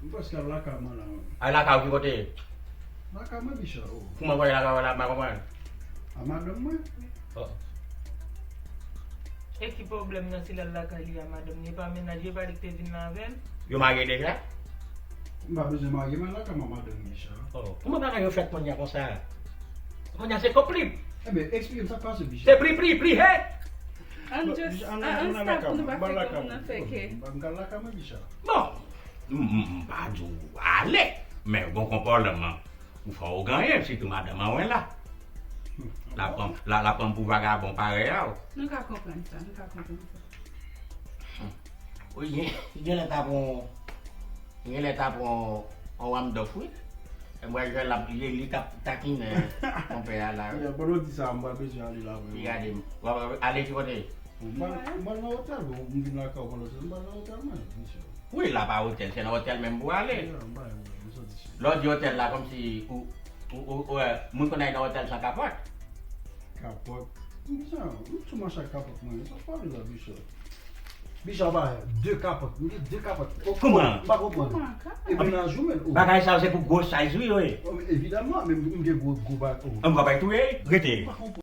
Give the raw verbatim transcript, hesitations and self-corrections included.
M prèske al lakay mwen la, menm. Ay lakay ou ki kote? Lakay mwen, Bicha, oh. Kouman w al lakay ou la, m pa konprann. A madanm mwen. Oh. E ki pwoblèm nan si l al lakay li a madanm li? E pa mennaj li, e pa li ki te vin la avè l? Yo marye deja? M pa bezwen marye, mwen lakay mwen, madanm, Bicha. Oh. Kouman bagay yo fèt kounye a konsa? Kounye a se konplib. Ebyen, eksplike m sa k pase, Bicha. Se pri, pri, pri, he! An just, an, an stop pou nou pa fè kè pou nan fè kè. M ka lakay mwen, Bicha. Bon, m, m, m pa di w ale, men gon konpòlman ou fò ou genyen, sitou madanm an wè la. La pran, la, la pran pou vagabon parèy a w. Nou ka konprann sa, nou ka konprann sa. Wi, gen, gen lè ta pran, gen lè ta pran on wam dòf, wi. E mwen jwenn l ap, li, li t ap takinen konpè a la, wi. Yeah, pandan w di sa, m pa bezwen ale la, Li vre. Gade m. W ap ale ki kote? M pa, m pa nan otèl, bon, m vin lakay ou pandan se, m pa nan otèl, mwen, Bicha. Wi, la pa otèl, se nan otèl menm pou ale. Yeah, m pa, m soti sou. Lè w di otèl la, kòmsi ou, ou, ou, ou, eh, moun konn al nan otèl san kapòt. Kapòt. M jan, m tou manch ak kapòt mwen. Sa pale la, Bicha. Bicha, ba, de kapòt. M gen de kapòt. Oh, Kouman? M pa konprann. Kouman ka? E mennaj ou menm. Oh. Bagay sa yo se pou gwo size, wi, wi. Oh, men evidemment, men m gen gwo, gwo bag. Oh. An gwa bay touye, rete. M pa konprann.